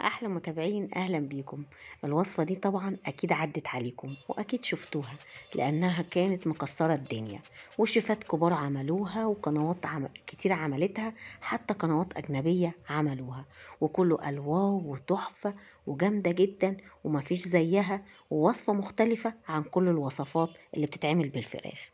أحلى متابعين، أهلا بيكم. الوصفة دي طبعا أكيد عدت عليكم وأكيد شفتوها لأنها كانت مكسرة الدنيا، وشيفات كبار عملوها وقنوات كتير عملتها، حتى قنوات أجنبية عملوها، وكله قال واو وتحفة وجامدة جدا ومفيش زيها، ووصفة مختلفة عن كل الوصفات اللي بتتعمل بالفراخ.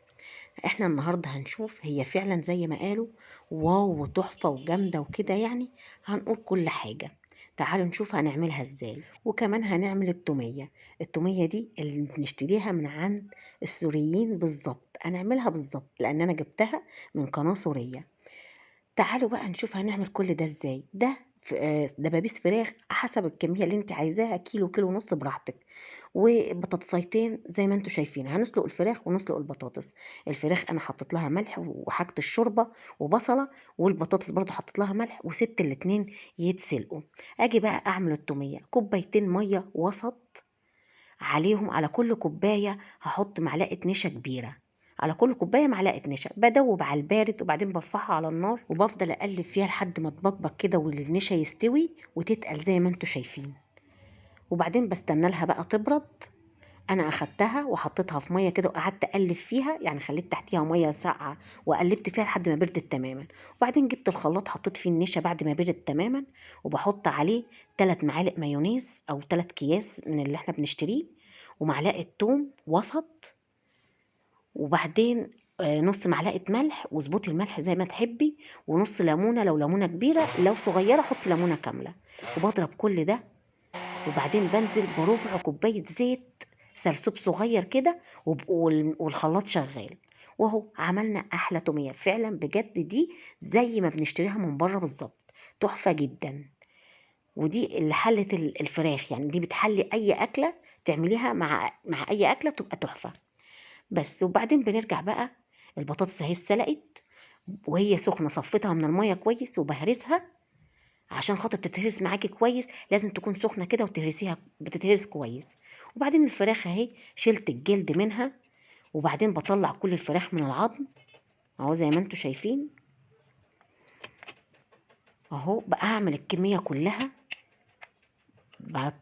احنا النهاردة هنشوف هي فعلا زي ما قالوا واو وتحفة وجامدة وكده، هنقول كل حاجة. تعالوا نشوف هنعملها ازاي. وكمان هنعمل التومية. التومية دي اللي بنشتريها من عند السوريين بالظبط، هنعملها بالظبط لان انا جبتها من قناة سورية. تعالوا بقى نشوف هنعمل كل ده ازاي. ده دبابيس فراخ حسب الكمية اللي انت عايزاها، كيلو كيلو ونص براحتك، وبطاطسيتين زي ما انتوا شايفين. هنسلق الفراخ ونسلق البطاطس. الفراخ انا حطيت لها ملح وحاجة الشوربة وبصلة، والبطاطس برضو حطيت لها ملح وسبت الاتنين يتسلقوا. اجي بقى اعمل التومية. كوبايتين مية وسط عليهم، على كل كوباية هحط معلقة نشا كبيرة، على كل كوباية معلقة نشا. بدوب على البارد وبعدين برفعها على النار وبفضل اقلب فيها لحد ما تبقبق كده والنشا يستوي وتتقل زي ما انتوا شايفين. وبعدين بستنى لها بقى تبرد. انا اخدتها وحطيتها في مية كده وقعدت اقلب فيها، يعني خليت تحتيها مية ساقعه وقلبت فيها لحد ما بردت تماما. وبعدين جبت الخلاط حطيت فيه النشا بعد ما بردت تماما، وبحط عليه 3 معالق مايونيز او 3 اكياس من اللي احنا بنشتريه، ومعلقة توم وسط، وبعدين نص معلقه ملح، واظبطي الملح زي ما تحبي، ونص ليمونه لو ليمونه كبيرة، لو صغيرة حطي ليمونه كاملة. وبضرب كل ده. وبعدين بنزل بربع كوباية زيت سرسوب صغير كده، والخلاط شغال. واهو عملنا احلى توميه فعلا بجد، دي زي ما بنشتريها من بره بالظبط، تحفة جدا. ودي اللي حلت الفراخ، يعني دي بتحلي اي اكله تعمليها مع اي اكله بتبقى تحفة بس. وبعدين بنرجع بقى البطاطس اهي اتسلقت وهي سخنة، صفيتها من المية كويس وبهرسها عشان خاطر تتهرس معاكي كويس، لازم تكون سخنة كده وتهرسيها، بتتهرس كويس. وبعدين الفراخ اهي شلت الجلد منها، وبعدين بطلع كل الفراخ من العظم اهو زي ما انتوا شايفين اهو. بقى هعمل الكمية كلها،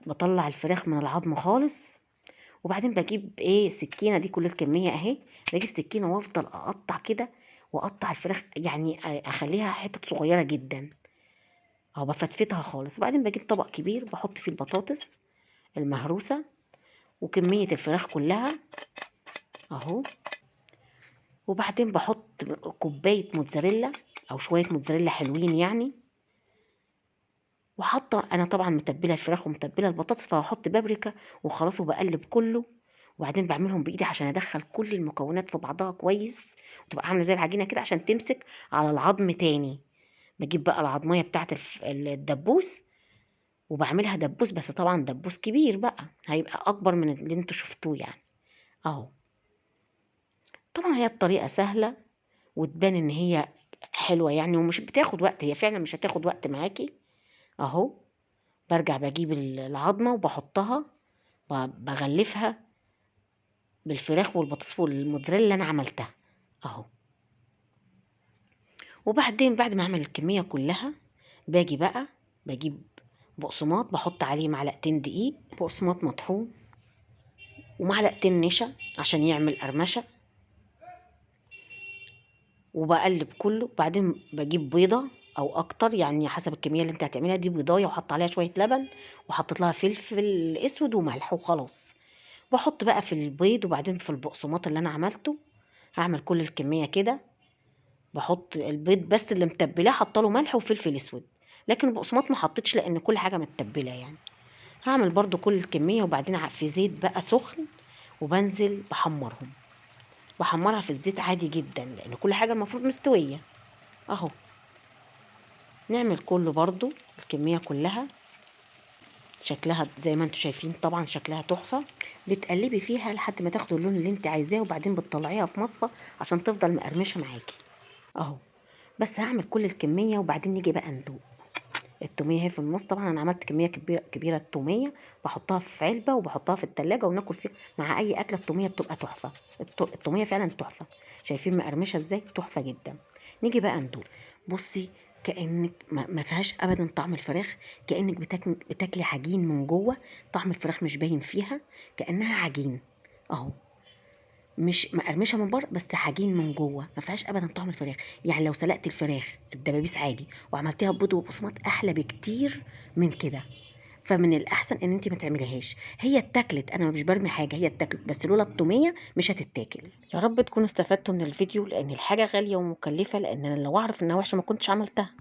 بطلع الفراخ من العظم خالص. وبعدين بجيب سكينة، دي كل الكمية اهي، بجيب سكينة وافضل اقطع كده واقطع الفراخ، يعني اخليها حتت صغيرة جدا اهو، بفتفتها خالص. وبعدين بجيب طبق كبير بحط فيه البطاطس المهروسه وكمية الفراخ كلها اهو. وبعدين بحط كوباية موتزاريلا او شوية موتزاريلا حلوين يعني. وحاطه انا طبعا متبله الفراخ ومتبله البطاطس، فهحط بابريكا وخلاص، وبقلب كله. وبعدين بعملهم بايدي عشان ادخل كل المكونات في بعضها كويس، وتبقى عامله زي العجينة كده عشان تمسك على العظم تاني. بجيب بقى العظميه بتاعه الدبوس وبعملها دبوس، بس طبعا دبوس كبير بقى، هيبقى اكبر من اللي انتوا شفتوه يعني اهو. طبعا هي الطريقة سهلة وتبان ان هي حلوة يعني، ومش بتاخد وقت، هي فعلا مش هتاخد وقت معاكي اهو. برجع بجيب العظمة وبحطها، بغلفها بالفراخ والبطاطس والموتزاريلا اللي انا عملتها اهو. وبعدين بعد ما اعمل الكمية كلها باجي بقى بجيب بقسماط، بحط عليه معلقتين دقيق بقسماط مطحون ومعلقتين نشا عشان يعمل قرمشه، وبقلب كله. بعدين بجيب بيضة او اكتر يعني حسب الكمية اللي انت هتعملها، دي بيضايه وحط عليها شوية لبن وحطيت لها فلفل اسود وملح وخلاص. بحط بقى في البيض وبعدين في البقسماط اللي انا عملته، هعمل كل الكمية كده. بحط البيض بس اللي متبلاه حاطه له ملح وفلفل اسود، لكن البقسماط ما حطيتش لان كل حاجة متبله يعني. هعمل برضو كل الكمية، وبعدين في زيت بقى سخن وبنزل بحمرهم، بحمرها في الزيت عادي جدا لان كل حاجة المفروض مستوية اهو. نعمل كله برضو الكمية كلها، شكلها زي ما انتوا شايفين طبعا شكلها تحفة. بتقلبي فيها لحد ما تاخدوا اللون اللي انت عايزاه، وبعدين بتطلعيها في مصفى عشان تفضل مقرمشه معاكي اهو. بس هعمل كل الكمية وبعدين نيجي بقى ندوق التوميه. هي في النص طبعا انا عملت كمية كبيرة كبيرة التوميه، بحطها في علبة وبحطها في التلاجة وناكل فيها مع اي اكله. التوميه بتبقى تحفة، التوميه فعلا تحفة. شايفين مقرمشه ازاي؟ تحفة جدا. نيجي بقى ندوق. بصي كأنك ما فيهاش ابدا طعم الفراخ، كأنك بتاكلي عجين من جوه، طعم الفراخ مش باين فيها، كأنها عجين اهو، مش مقرمشه من بره بس عجين من جوه، ما فيهاش ابدا طعم الفراخ. يعني لو سلقت الفراخ الدبابيس عادي وعملتيها ببيض وبقسماط احلى بكتير من كده. فمن الاحسن ان انت ما تعمليهاش. هي اتاكلت، انا مش برمي حاجة، هي اتاكلت، بس لولا التوميه مش هتتاكل. يا رب تكونوا استفدتوا من الفيديو، لان الحاجة غالية ومكلفه، لان انا لو اعرف انها وحشة ما كنتش عملتها.